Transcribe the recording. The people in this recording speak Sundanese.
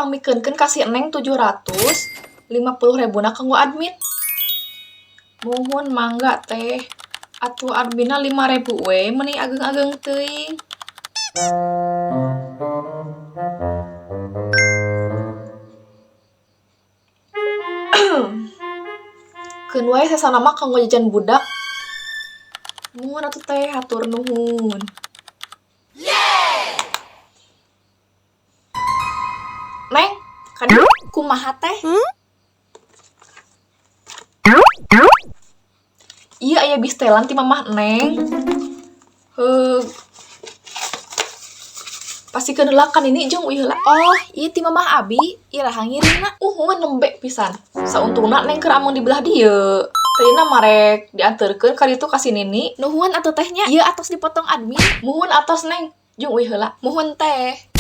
pangmikeunkeun ka si Neng 700, 50 ribuna kanggo admin. Muhun, mangga teh. Atuh adminna 5000 we, meuni ageng-ageng teuing. Keun wae sesana mah kanggo jajan budak. Muhun atuh teh, hatur nuhun. Neng, kadieu. Kumaha teh? Ieu aya bistelan ti mamah Neng. Heuh. Pasikeun heula ka nini jeung uih heula. Oh, ieu ti mamah abi, iraha ngirimna? Uhun, nembe pisan. Sauntungna Neng keur ameng di belah dieu. Tadina marek dianterkeun ka ditu ka si Nini. Nuhun atuh teh nya, ieu atos dipotong admin. Muhun atos, Neng. Jeung uih heula. Muhun teh.